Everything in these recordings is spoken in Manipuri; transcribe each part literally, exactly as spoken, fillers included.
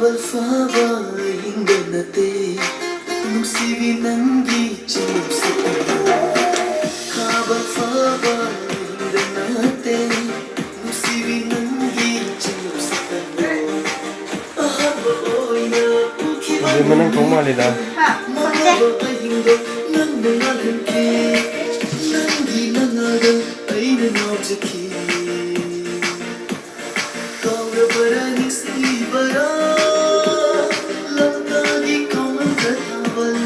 ꯈꯥꯕꯜ ꯐꯥꯕ ꯑꯍꯤꯡꯗ ꯅꯠꯇꯦ, ꯅꯨꯡꯁꯤꯕꯤ ꯅꯪꯒꯤ ꯆꯤꯡꯁꯤꯗ꯫ ꯈꯥꯕꯜ ꯐꯥꯕ ꯑꯍꯤꯡꯗ ꯅꯠꯇꯦ, ꯅꯨꯡꯁꯤꯕꯤ ꯅꯪꯒꯤ ꯆꯤꯡꯁꯤꯗ꯫ ꯑꯍꯥꯟꯕ ꯑꯣꯏꯅ ꯎꯈꯤꯕ ꯏꯕꯦꯝꯃ, ꯅꯪ ꯊꯣꯡ ꯃꯥꯜꯂꯤꯗ꯫ ꯃꯥꯟꯅꯕ ꯑꯍꯤꯡꯗꯣ ꯅꯪꯅ ꯉꯥꯜꯍꯟꯈꯤ꯫ ꯅꯪꯒꯤ ꯅꯉꯥꯜꯗ ꯑꯩꯅ ꯉꯥꯎꯖꯈꯤ꯫ ꯀꯥꯎꯔꯕꯔꯥ ꯅꯤꯡꯁꯤꯡꯂꯤꯕꯔꯥ? ꯂꯝꯇꯥꯒꯤ ꯀꯥꯎꯉꯝꯗ ꯊꯥꯕꯜ꯫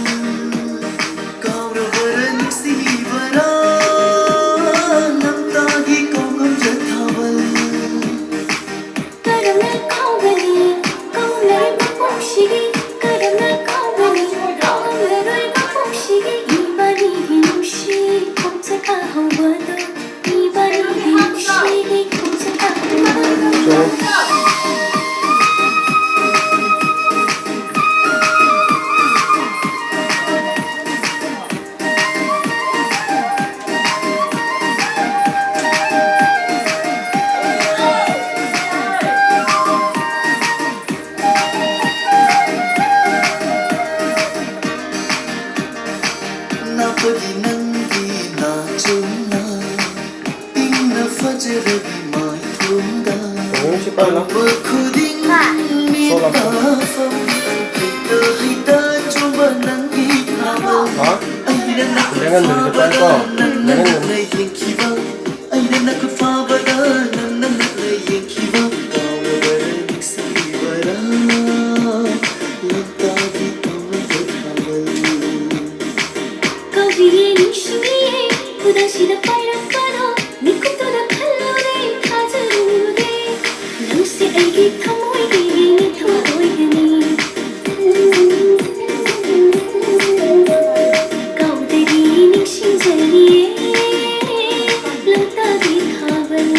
ꯀꯥꯎꯔꯕꯔꯥ ꯅꯤꯡꯁꯤꯡꯂꯤꯕꯔꯥ? ꯂꯝꯇꯥꯒꯤ ꯀꯥꯎꯉꯝꯗ ꯊꯥꯕꯜ꯫ ꯀꯔꯝꯅ ꯀꯥꯎꯒꯅꯤ? ꯀꯥꯎꯂꯔꯣꯏ ꯃꯄꯣꯛꯁꯤꯒꯤ꯫ ꯀꯔꯝꯅ ꯀꯥꯎꯒꯅꯤ? ꯀꯥꯎꯂꯔꯣꯏ ꯃꯄꯣꯛꯁꯤꯒꯤ꯫ ꯏꯕꯥꯅꯤꯒꯤ ꯅꯨꯡꯁꯤ ꯈꯣꯡꯆꯠ ꯑꯍꯧꯕꯗꯣ꯫ ꯅꯥꯄꯒꯤ ꯅꯪꯒꯤ ꯅꯥꯆꯣꯝꯅ ꯏꯪꯅ ꯐꯖꯔꯕꯤ ꯃꯥꯏꯊꯣꯡꯗ ꯎꯕ ꯈꯨꯗꯤꯡ ꯃꯤꯠ ꯇꯥꯐꯝ ꯍꯩꯇ ꯍꯩꯇ ꯆꯣꯝꯕ ꯅꯪꯒꯤ ꯊꯥꯕꯜ ꯑꯩꯅ ꯅꯪ ꯐꯥꯕꯗ ꯅꯪꯅ ꯌꯦꯡꯈꯤꯕ ꯑꯩꯅ ꯅꯪ ꯐꯥꯕꯗ ꯅꯪꯅ ꯅꯪꯅ ꯌꯦꯡꯈꯤꯕ ꯀꯥꯎꯔꯕꯔꯥ ꯅꯤꯡꯁꯤꯡꯂꯤꯕꯔꯥ ꯂꯝꯇꯥꯒꯤ ꯀꯥꯎꯉꯝꯗ ꯊꯥꯕꯜ ꯀꯥꯎꯕꯤꯌꯦ ꯅꯤꯡꯁꯤꯡꯂꯤꯌꯦ ꯈꯨꯗꯥꯡꯁꯤꯗ ꯄꯥꯏꯔꯛꯄꯗꯣ ꯃꯤꯀꯨꯞꯇꯨꯗ ꯈꯜꯂꯨꯔꯦ ꯊꯥꯖꯔꯨꯔꯦ ꯅꯪꯁꯦ ꯑꯩꯒꯤ ꯊꯃꯣꯏꯒꯤ ꯃꯤꯊꯨꯡ ꯑꯣꯏꯒꯅꯤ ꯀꯥꯎꯗꯕꯤ ꯅꯤꯡꯁꯤꯡꯖꯔꯤꯌꯦ ꯂꯝꯇꯥꯒꯤ ꯊꯥꯕꯜ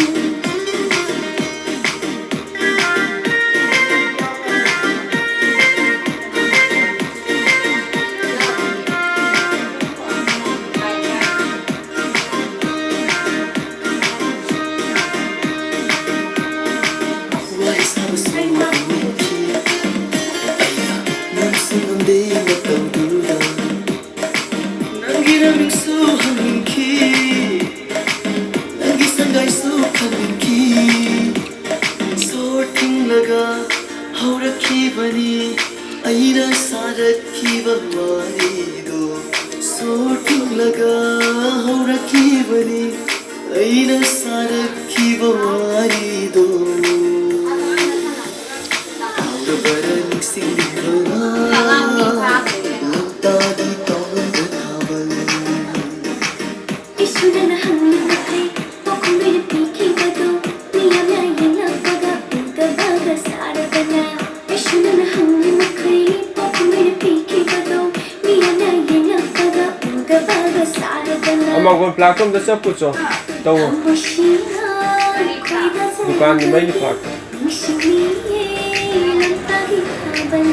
ꯂꯒ ꯍꯧꯔꯛꯈꯤꯕꯅꯤ ꯑꯩꯅ ꯁꯥꯔꯛꯈꯤꯕ ꯋꯥꯔꯤꯗꯣ꯫ ꯁꯣꯔ ꯊꯤꯡꯂꯒ ꯍꯧꯔꯛꯈꯤꯕꯅꯤ ꯑꯩꯅ ꯁꯥꯔꯛꯈꯤꯕ ꯋꯥꯔꯤꯗꯣ꯫ ꯀꯥꯎꯔꯕꯔ ꯅꯤꯡꯁꯤꯡꯂꯤꯕꯔ ꯂꯝꯇꯥꯒꯤ ꯇꯥꯎꯔꯝꯕ ꯊꯥꯕꯜ? ꯏꯁꯨꯅꯅ ꯍꯪꯂꯤꯕꯈꯩ ꯄꯥꯎꯈꯨꯝ ꯂꯣꯏꯅ ꯄꯤꯈꯤꯕꯗꯣ ꯃꯤꯌꯥꯝꯅ ꯌꯦꯡꯂꯛꯄꯒ ꯎꯗꯕꯒ ꯁꯥꯔꯗꯅ꯫ ꯏꯁꯨꯅꯅ ꯍꯪꯂꯤꯕꯈꯩ ꯄꯥꯎꯈꯨꯝ ꯂꯣꯏꯅ ꯄꯤꯈꯤꯕꯗꯣ ꯃꯤꯌꯥꯝꯅ ꯌꯦꯡꯂꯛꯄꯒ ꯎꯗꯕꯒ ꯁꯥꯔꯗꯅ꯫ ꯑꯃꯥꯡꯒꯣꯟ ꯄ꯭ꯂꯥꯛꯇꯣꯝꯗ ꯆꯠꯄꯨ ꯆꯣ꯫ ꯇꯧꯋꯣ꯫ ꯈꯝꯕꯁꯤꯅ ꯈꯣꯏꯗꯖꯔꯒ ꯗꯨꯀꯥꯟꯒꯤ ꯃꯩꯒꯤ ꯄ꯭ꯂꯥꯛꯇꯣ꯫ ꯅꯨꯡꯁꯤꯕꯤꯌꯦ ꯂꯝꯇꯥꯒꯤ ꯊꯥꯕꯜ꯫